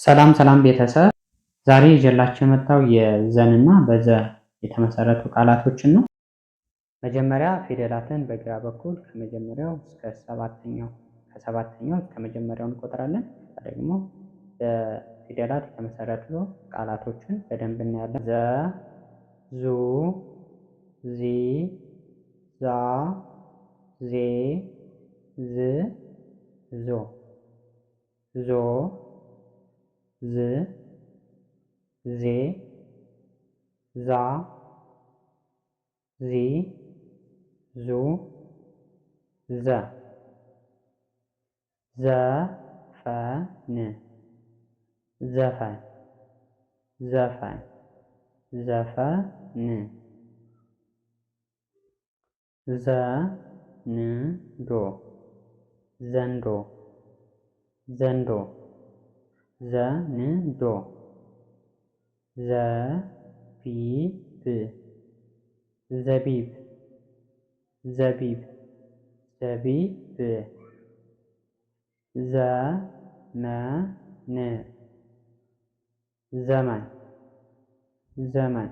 ሰላም ሰላም ቤተሰብ፣ ዛሬ ይዤላችሁ የመጣው የዘንና በዘ የተመሰረቱ ቃላቶችን ነው። መጀመሪያ ፊደላትን በግራ በኩል ከመጀመሪያው እስከ ሰባተኛው፣ ከሰባተኛው እስከ መጀመሪያው እንቆጥራለን። ከዛ ደግሞ በፊደላት የተመሰረቱ ቃላቶችን በደንብ እናያለን። ዘ፣ ዙ፣ ዚ፣ ዛ፣ ዜ፣ ዝ፣ ዞ፣ ዞ፣ ዝ፣ ዜ፣ ዛ፣ ዚ፣ ዙ፣ ዘ። ዘፈን፣ ዘፈን፣ ዘፈን፣ ዘፈን። ዘንዶ፣ ዘንዶ፣ ዘንዶ፣ ዘንዶ። ዘቢብ፣ ዘቢብ፣ ዘቢብ፣ ዘቢብ። ዘመን፣ ዘመን፣ ዘመን፣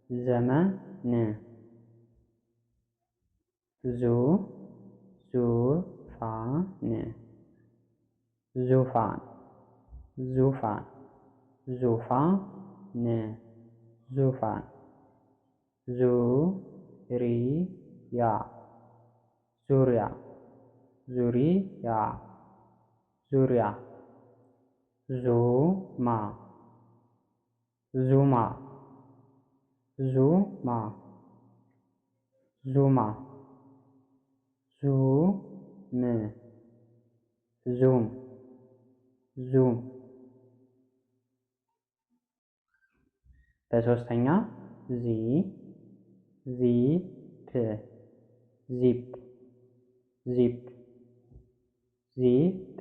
ዘመን። ዙ ዙፋን፣ ዙፋን፣ ዙፋን፣ ዙፋን፣ ዙፋን። ዙሪያ፣ ዙሪያ፣ ዙሪያ፣ ዙሪያ። ዙማ፣ ዙማ፣ ዙማ፣ ዙማ። ዙም፣ ዙም፣ ዙም። በሶስተኛ ዚ ዚፕ፣ ዚፕ፣ ዚፕ፣ ዚፕ።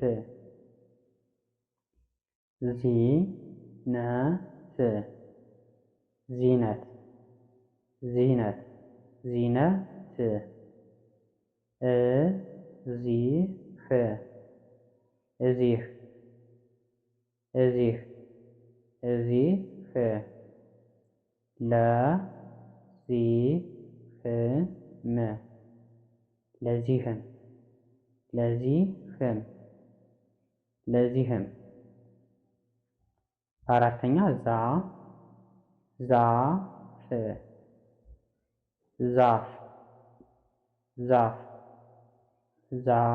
ዚነት፣ ዚነት፣ ዚነት፣ ዚነት። እዚህ፣ እዚህ፣ እዚህ፣ እዚህ። ለዚህም፣ ለዚህም፣ ለዚህም፣ ለዚህም። አራተኛ ዛ ዛፍ፣ ዛፍ፣ ዛፍ። ዛሬ፣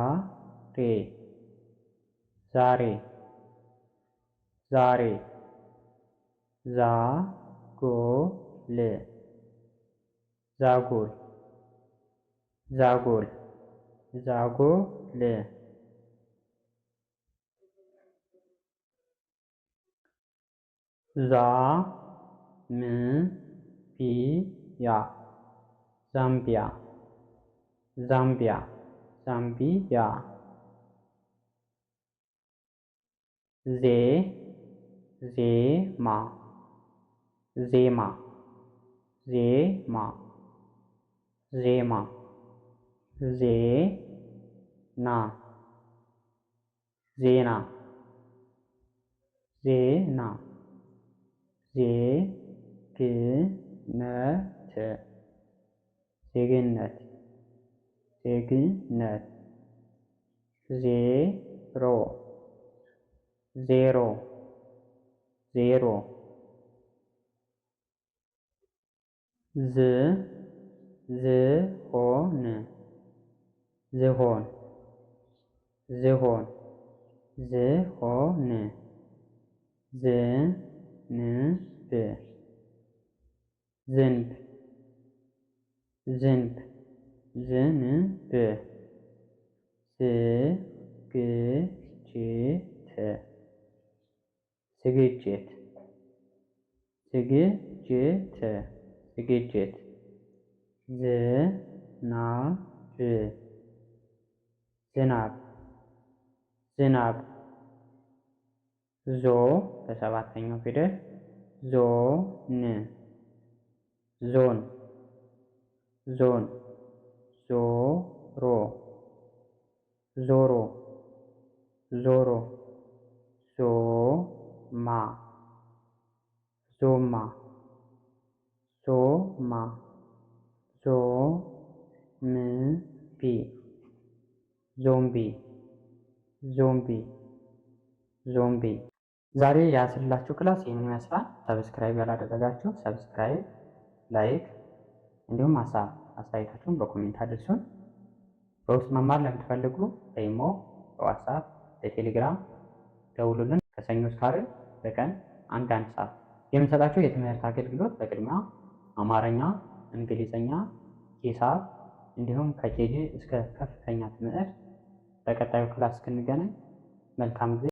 ዛሬ፣ ዛሬ። ዛጎል፣ ዛጎል፣ ዛጎል፣ ዛጎል። ዛምቢያ፣ ዛምቢያ፣ ዛምቢያ፣ ዛምቢያ። ዜ ዜማ፣ ዜማ፣ ዜማ፣ ዜማ። ዜና፣ ዜና፣ ዜና። ዜግነት፣ ዜግነት፣ ዜግነት። ዜሮ፣ ዜሮ፣ ዜሮ። ዝ ዝሆን፣ ዝሆን፣ ዝሆን፣ ዝሆን። ዝንብ፣ ዝንብ፣ ዝንብ፣ ዝንብ። ዝግጅት፣ ዝግጅት፣ ዝግጅት፣ ዝግጅት። ዝናብ፣ ዝናብ፣ ዝናብ። ዞ በሰባተኛው ፊደል ዞን፣ ዞን፣ ዞን። ዞሮ፣ ዞሮ፣ ዞሮ። ዞ ማ ዞማ ዞማ ዞ ም ቢ ዞምቢ ዞምቢ ዞምቢ። ዛሬ የያዝንላችሁ class ይህን ይመስላል። Subscribe ያላደረጋችሁ subscribe፣ like እንዲሁም ሀሳብ አስተያየታችሁን በ comment አድርሱን። በውስጥ መማር ለምትፈልጉ በኢሞ፣ በዋትስአፕ፣ በቴሌግራም ደውሉልን። ከሰኞ እስከ ዓርብ በቀን አንድ አንድ ሰዓት የምንሰጣቸው የትምህርት አገልግሎት በቅድሚያ አማርኛ፣ እንግሊዝኛ፣ ሂሳብ እንዲሁም ከ KG እስከ ከፍተኛ ትምህርት። በቀጣዩ class እስክንገናኝ መልካም ጊዜ።